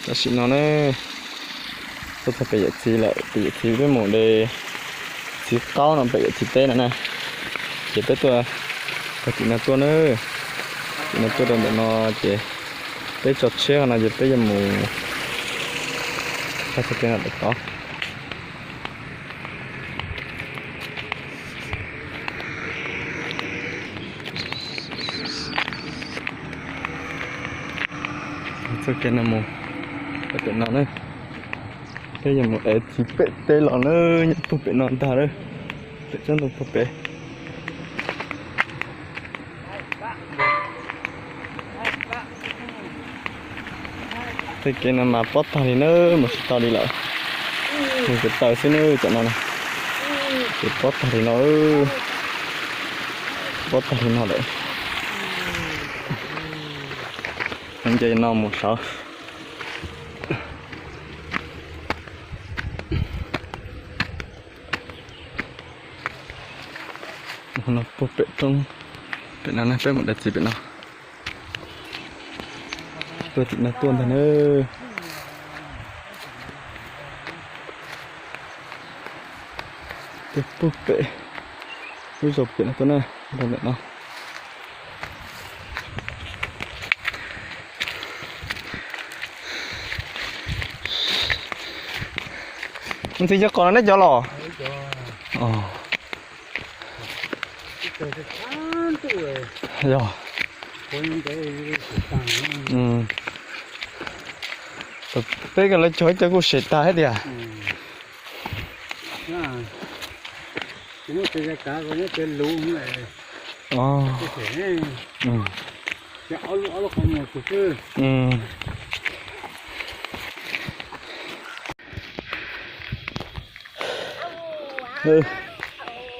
Tam sim no ne, tuaj txog pem yawm txiv lawm, pem yawm txiv peb mus de txiv qaub no pem yawm txiv teb no na. Ces peb tuaj, txog tim no tuaj na, tim no tuaj rau ntawm no ces peb tso tsheb qhov no ces peb yuav mus txog txoj kev no pem tod. Txoj kev no mus pem no na, peb yuav mus ev txiv pem teb los na, nyob puag pem no ntag na, pem tsob ntoo puag pem. Tej kev no mas pob tag li na, mus tsis tau li lawm. Mus kev taw xwb na, tam no na. Kev pob tag li no, pob tag li no lawm. Nce no mus saud. No puag pem roob, pem no na, peb mus de txiv pem no. Tuaj tim no tuaj ntag na. Tuaj puag pem lub zos pem no tuaj na, rau ntawm no. Ntxiv cov qaum no neb cov los? Yog. Peb koj lawv cog ib co kuj sem tag thiab tiag.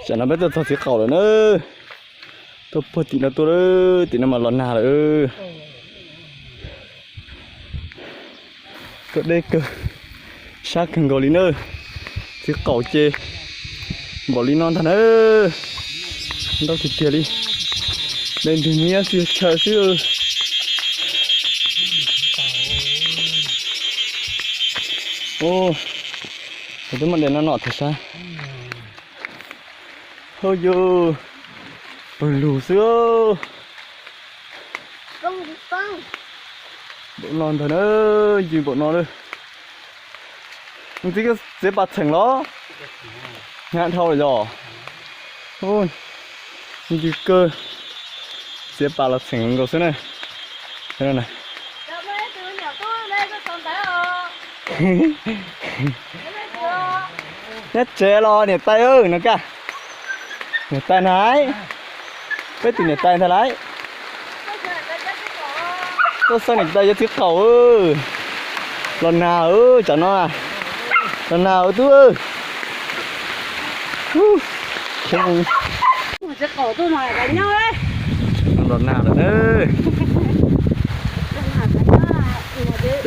Tam no peb tuaj txog txiv qaum lawm na. Tuaj puag tim no tuaj, tim no mas los nag lawm. Tuaj deb kawg, sab kawg nkaus li na. Txiv qaum ces npaum li no ntag na. Ntau tiag tiag li. Dej ntws miab xwb, chaw xwb. Ua, twb muaj dej no no thiab sab. Hauj yus, pawg lug xwb. Npaum no ntag na, ncig npaum no na. Ntxiv koj txiav pas txheem los? Hnyav dhau lawm yog? Ncig kawg, txiav pas los txheem nkaus xwb na. Nyob tsev los niam tais no kaj. Niam tais na, peb tus niam tais ntag lauj. Tuaj xauj niam tais yuav txiv qaum. Los nag, tsam no los nag tub. Los nag lawm na.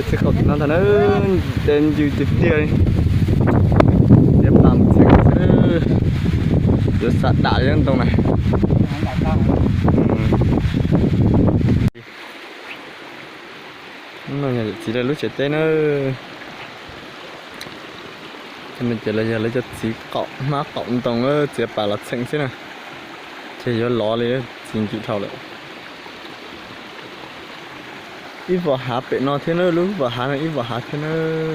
Txiv qaum tim no ntag na, nte ncws tiag tiag li. Txiav pas txheem xwb, yuav xam dam li ntoo na. Hnub no yog yawm txiv lawv lub tsev teb na. Cov no ces los yog lawv cov txiv qaum hmab qaum ntoo, txiav pas los txheem xwb na. Ces yuav lov li, txiv ncws dhau lawm. Ib vos hav pem no thiab na, lub vos hav no ib vos hav thiab na,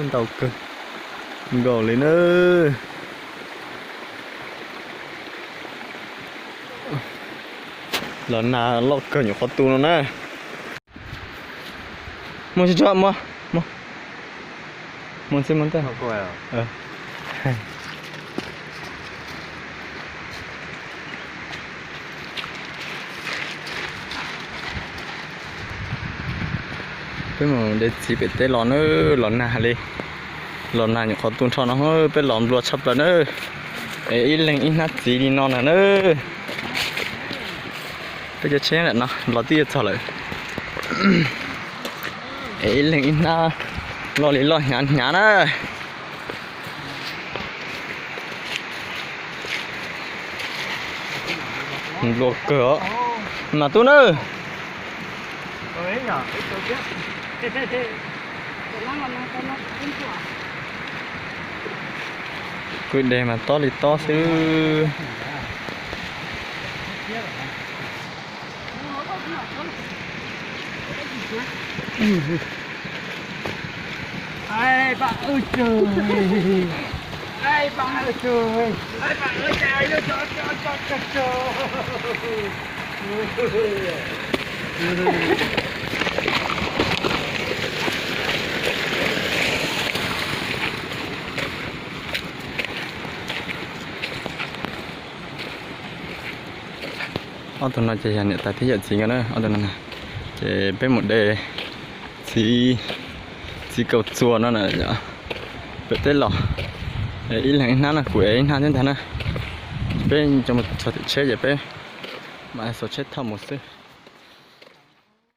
ntau kawg nkaus li na. Los nag loj kawg nyuam qhuav tu no na. Mus tsis tso, mus, mus, mus txij mus ntej. Peb mus de txiv pem teb los na, los nag li. Los nag nyuam qhuav tu nrho no, peb los nplua tshaj plaws na. Es ib leeg ib hnab txiv li no na na. Peb cov tsheb ntawm no los twb yuav txog lawm. Es ib leeg ib hnab, loj li loj hnyav hnyav na. Nplua kawg os. Mas tub na. Kwj deg mas tob li tob xwb. Ob tug no ces yog niam tais thiab yawm txiv nkawd na, ob tug no. Ces peb mus de txiv, txiv kaus txuas no na, pem teb los. Ib leeg ib hnab no, kuv ev ib hnab thiab ntag na. Peb coj mus txog tim tsheb ces peb mam xuas tsheb thauj mus xwb.